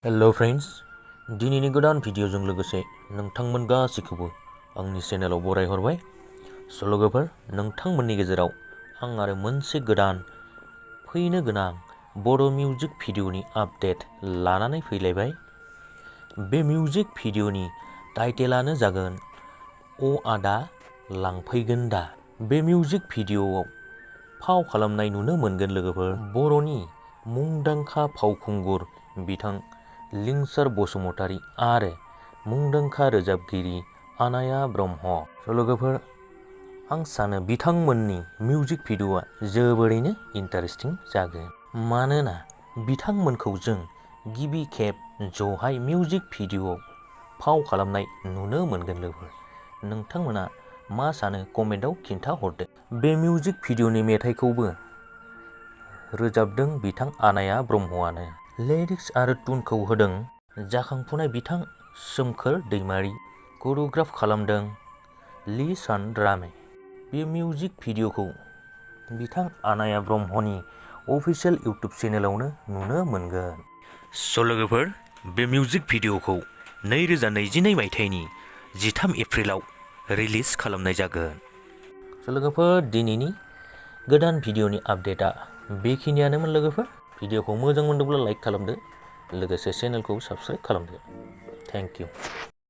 Hello friends, दिनैनि गोदान भिडिअजों लोगोसे नोंथांमोन गासैखौबो आंनि चेनेलाव बरायहरबाय। लोगोफोर, नोंथांमोननि गेजेराव आं आरो मोनसे गोदान फैनो गोनां बड' मिउजिक भिडिअनि आपडेट लानानै फैलायबाय। बे मिउजिक भिडिअनि टाइटेलानो जागोन अ आदा लांफैगोन दा। बे मिउजिक भिडिअआव फाव खालामनाय नुनो मोनगोन लोगोफोर बर'नि मुंदांखा फावखुंगुर बिथां लिंसार बसुमतारी आरो मुंदांखा रोजाबगिरि आनाया ब्रह्म। लोगोफोर, आं सानो बिथांमोननि मिउजिक भिडिअआ जोबोरैनो इन्टारेस्टिं जागोन, मानोना बिथांमोनखौ जों गिबि खेब जहाय मिउजिक भिडिअआव फाव खालामनाय नुनो मोनगोन। लोगोफोर, नोंथांमोना मा सानो कमेन्टआव खिन्था हरदो। बे मिउजिक भिडिअनि मेथाइखौबो रोजाबदों बिथां आनाया ब्रह्मआनो। लिरिक्स आरो टुनखौ होदों जाखांफुनाय बिथां सोमखोर दैमारी। करिय'ग्राफ खालामदों लिंसार रामे। बे मिउजिक भिडिअखौ बिथां आनाया ब्रह्मनि अफिसियेल इउटुब चेनेलावनो नुनो मोनगोन। लोगोफोर, बे मिउजिक भिडिअखौ 2022 मायथाइनि 13 एप्रिलाव रिलिज खालामनाय जागोन। लोगोफोर, दिनैनि गोदान भिडिअनि आपडेटआ बेखिनियानोमोन। लोगोफोर, भिडिअखौ मोजां मोनदोंब्ला लाइक खालामदो, लोगोसे चेनेलखौ साबस्क्राइब खालामदो। Thank you.